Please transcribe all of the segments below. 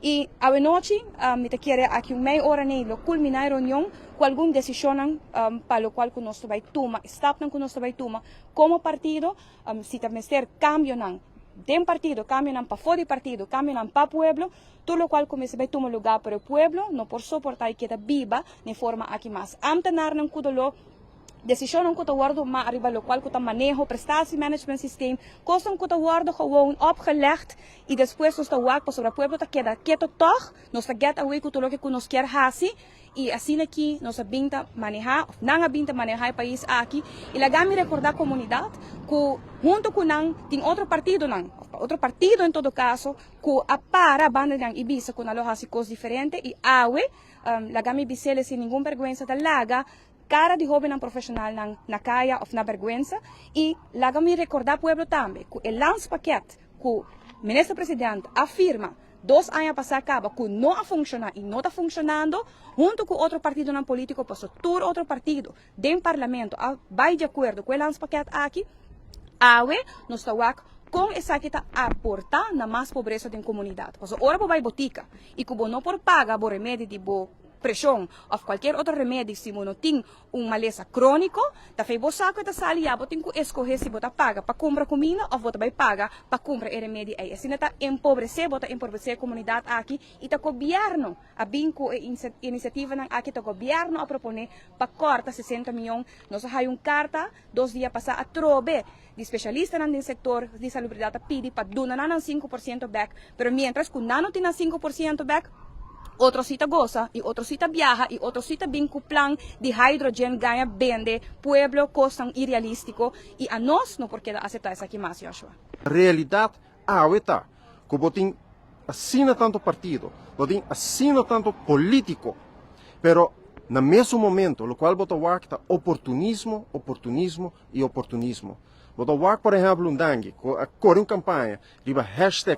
Y anochi, mi ta kere aki un mey ora ney lo culmina e reunion cu algun decision pa locual cu nos bay tuma, stapnan cu nos bay tuma como partido, si ta mester cambionan den partido, cambionan pafo di partido, cambionan pa pueblo, tur locual cu mester bay tuma lugar pa e pueblo, no por soporta y keda biba den forma aki mas. Ambtenaarnan cu dolor, decision cu ta wordo tuma ariba locual cu ta maneho, prestatie management systeem, cosnan cu ta wordo gewoon opgelegd y despues nos ta wak pasobra pueblo ta keda keto toch, nos ta get away cu tur loke cu nos kier hasi y asina aki nos a bin ta maneha, nan a bin ta maneha e pais aki. Y laga mi recorda comunidad cu hunto cu nan tin otro partidonan, otro partido en todo caso, cu a para banda nan y bisa cu nan lo hasi cos diferente y awe, laga mi bisele sin ningun berguensa, ta laga cara di hobennan profesional na caya of na berguensa. Y laga mi recorda pueblo tambe cu e landspakket cu minister president a firma 2 aña pasa caba, cu no a funciona y no ta funcionando, hunto cu otro partidonan politico, paso tur otro partido den parlamento a bay di acuerdo cu e landspakket aki, awe nos ta wak con esaki ta aporta na mas pobresa den comunidad. Paso ora bo bay botica y cu bo no por paga bo remedi di bo presion of cualkier otro remedi si bo no tin un malesa cronico, ta fei bo saco ta sali ya bo tin cu escoge si bo ta paga pa cumpra cuminda of bo ta bay paga pa cumpra e remedi ey. Asina ta empobrece, bo ta empobrece e comunidad aki y ta gobierno a bin cu e iniciativanan aki, ta gobierno a propone pa corta 60 miyon. Nos a haya un carta 2 dia pasa atrobe di specialistanan den sector di salubridad a pidi pa duna nan 5% back, pero mientras cu nan no tin 5% back, otro si ta goza y otro si ta viaja y otro si ta bin cu plan di hydrogen gana bende pueblo cosnan irrealistico y anos no por keda acepta esaki mas, Joshua. Realidad awe ta cu bo tin asina tanto partido, bo tin asina tanto politico, pero na mesun momento, locual bo ta wak ta oportunismo, oportunismo y oportunismo. Bo ta wak, por ehempel, un Dangui, a core un campaña, riba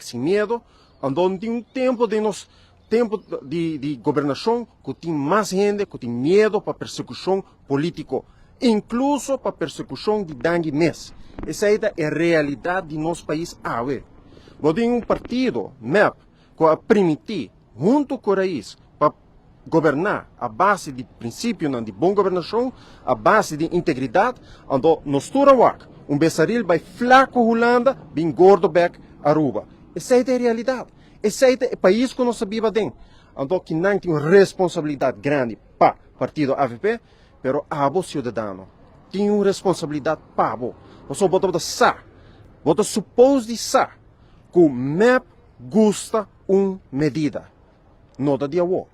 #SinMiedo, unda tin un tempo di nos tempo di gobernacion cu tin mas hende cu tin miedo pa persecucion politico, incluso pa persecucion di Dangui mes. Esey ta e realidad di nos pais awe. Bo tin un partido, MEP, cu a permiti, hunto cu RAIZ, pa goberna a base di principio di bon gobernacion, a base di integridad, anto nos tur a wak un besaril bay flaco Hulanda, bin gordo back Aruba. Esey ta e realidad. Esey ta e pais cu nos ta biba aden. Anto cu nan tin un responsabilidad grandi pa partido AVP, pero abo ciudadano tin un responsabilidad pa bo. Bo bo ta sa, bo ta suppose di sa cu MEP gusta un medida. No ta di awo.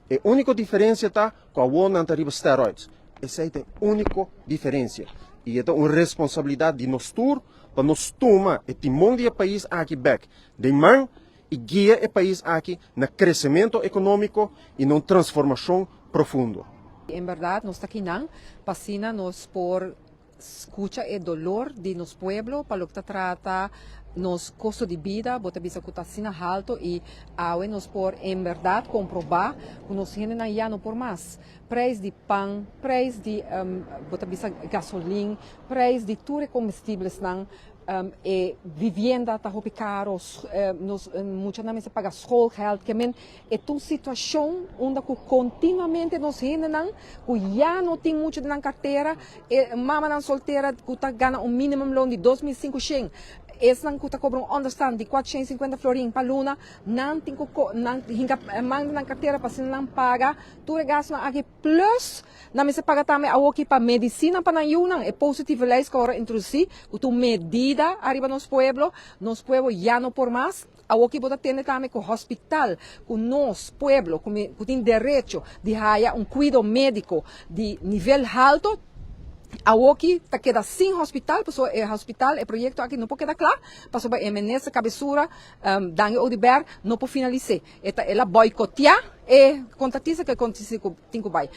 E unico diferencia ta cu awo nan ta riba steroids. Esey ta e unico diferencia. Y ta un responsabilidad di nos tur pa nos tuma e timon di e pais aki back den man y guia e pais aki na crecemento economico y na un transformacion profundo. En berdad, nos ta aki nan, pa asina nos por scucha e dolor di nos pueblo pa loke ta trata nos costo di bida, bo ta bisa cu ta asina halto y awe nos por en berdad comproba cu nos hendenan ya no por mas. Prijs di pan, prijs di bo ta bisa gasolin, prijs di tur e comestibles nan, e vivienda ta hopi caro, nos muchanan mester paga schoolgeld, kiermen e ta un situacion unda cu continuamente nos hendenan cu ya no tin mucho den nan cartera, e mamanan soltera cu ta gana un minimumloon di 2500, esnan cu ta cobra un onderstand di 450 florin pa luna, nan tin cu nan hinca man den nan cartera pa asina nan paga tur e gastonan aki, plus nan mester paga tambe awoki pa medicina pa nan yiunan, e positieve lijst cu awor introduci, cu ta un medida ariba nos pueblo. Nos pueblo ya no por mas. Awoki bo ta tende tambe cu hospital, cu nos pueblo, cu tin derecho di haya un cuido medico di nivel halto, awoki ta keda sin hospital, pasobra e hospital, e proyecto aki no por keda cla, pasobra e minister cabesura, Dangui Oduber, no por finalise. E ta el a boicotea e contratista cu e contratista tin cu bay.